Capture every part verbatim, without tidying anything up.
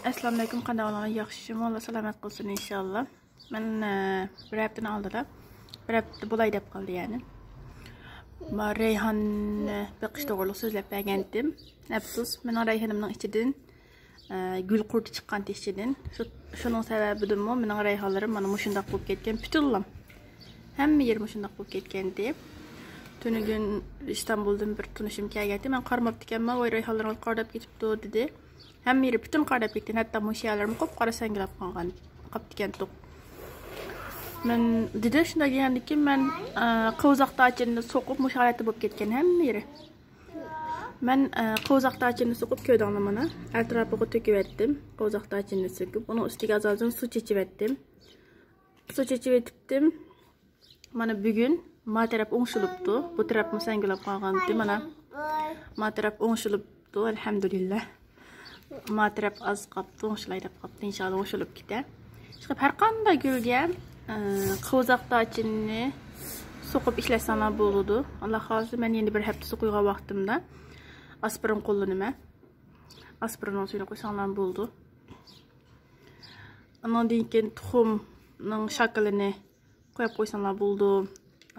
ئەسسالامۇئەلەيكۇم، قانداق ئەھۋالىڭلار؟ ياخشىمۇ؟ ئاللا سالامەت قىلسۇن ئىنشاللا. مەن، ئە، بىر ھەپتىنىڭ ئالدىدا، بىر ھەپتە بولاي دەپ قالدى يەنى. ما رەيھان، ئە، بېقىش توغرۇلۇق سۆزلەپ بەرگەنتىم. ئەپسۇس، مېنىڭ رەيھىنىمنىڭ ئىچىدىن، ئە، گۈل قۇرتى چىققانتى ئىچىدىن. شۇ، شۇنىڭ سەۋەبىدىنمۇ مېنىڭ رەيھانلىرىم مانا مۇشۇنداق بولۇپ كەتكەن، پۈتۈنلام. ھەممە يېرى مۇشۇنداق بولۇپ كەتكەنتى. تۈنۈگۈن ئىستانبۇلدىن بىر تونۇشۇم كەلگەنتى. مەن قارىماپتىكەنمەن، ۋاي رەيھانلىرىڭىز قارىداپ كېتىپتۇ، دېدى. ھەممە يېرى پۈتۈن قارىداپ كەتكەن، ھەتتا مۇشۇ يەرلىرىمۇ قۇپقارا سەڭگىلەپ قالغان، قاپتىكەنتۇق. مەن دېدى، شۇنداق دېگەندىكىن مەن، ئە، قىۋزاق داچىنىنى سوقۇپ، مۇشۇ ھالەتتە بولۇپ كەتكەن ھەممە يېرى. مەن، ئە، قىۋزاق داچىنىنى سوقۇپ كۆردۈڭلار مانا. ئەتراپىغا تۆكۈۋەتتىم. قىۋزاق داچىنىنى سۆكۈپ، ئۇنىڭ ئۈستىگە ئاز-ئازدىن سۇ چېچىۋەتتىم. سۇ چېچىۋېتىپتىم. مانا بۈگۈن ما تەرەپ ئوڭشىلىپتۇ. بۇ تەرەپمۇ سەڭگىلەپ قالغانتى. مانا ما تەرەپ ئوڭشىلىپتۇ، ئەلھەمدۇلىللا. ما تەرەپ ئاز قاپتۇ، ئوڭشىلاي دەپ قاپتۇ. ئىنشاللا ئوڭشىلىپ كېتە. ئىشقىلىپ ھەر قانداق گۈلگە، ئە، قىۋزاق داچىنىنى سوقۇپ ئىشلەتسەڭلار بولىدۇ. ئاللا خالىسا مەن يەنە بىر ھەپتە سوقۇيدىغان ۋاقتىمدا ئاسپىرىن قوللىنىمەن. ئاسپىرىننىڭ سۈيىنى قۇيساڭلار بولىدۇ. ئانىڭدىن كېيىن تۇخۇمنىڭ شاكىلىنى قويۇپ قويساڭلار بولىدۇ.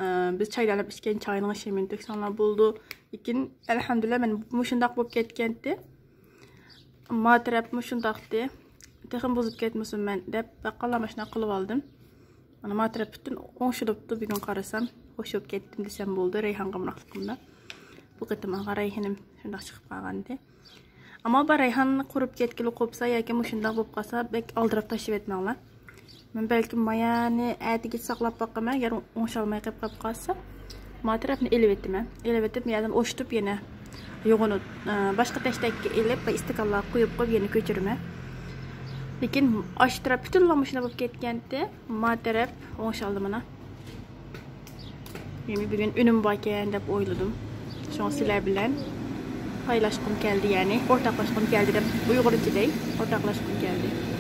ئە، بىز چايلانىپ ئىچكەن چاينىڭ شېمىنى تۆكسەڭلار بولىدۇ. لېكىن ئەلھەمدۇلىللا مەن مۇشۇنداق بولۇپ كەتكەنتى. ما تەرەپ مۇشۇنداقتى. تېخىمۇ بۇزۇپ كەتمىسۇن مەن دەپ بەققاللا ماشىنا قىلىپ ئالدىم. مانا ما تەرەپ پۈتۈن ئوڭشىلىپتۇ. بۈگۈن قارىسام خوش بولۇپ كەتتىم دېسەم بولىدۇ، رەيھانغا ئامراقلىقىمدا. بۇ قېتىم ئاغا رەيھىنىم شۇنداق چىقىپ قالغانىدى. ئەمما بار، رەيھان قۇرۇپ كەتكىلى قوپسا ياكى مۇشۇنداق بولۇپ قالسا، بەك ئالدىراپ تاشلىۋەتمەڭلار. مەن بەلكىم مايانى ئەتىگە ساقلاپ باقىمەن، ئەگەر ئوڭشالماي قېلىپ قالسا، ما تەرەپنى ئېلىۋېتىمەن. ئېلىۋېتىپ، بۇ يەردىن ئوشتۇپ يەنە يۇغىنى، ئە، باشقا تەشتەككە ئېلىپ، بىر ئىستاكانلارغا قۇيۇپ قويۇپ، يەنە كۆچۈرىمەن. لېكىن ئاشۇ تەرەپ پۈتۈنلا مۇشۇنداق بولۇپ كەتكەنتى، ما تەرەپ ئوڭشالدى مانا. يەنى بۈگۈن ئۈنۈم باركەن دەپ ئويلىدىم. شۇڭا سىلەر بىلەن پايلاشقۇم كەلدى، يەنى ئورتاقلاشقۇم كەلدى دەپ ئۇيغۇرچە دەي، ئورتاقلاشقۇم كەلدى.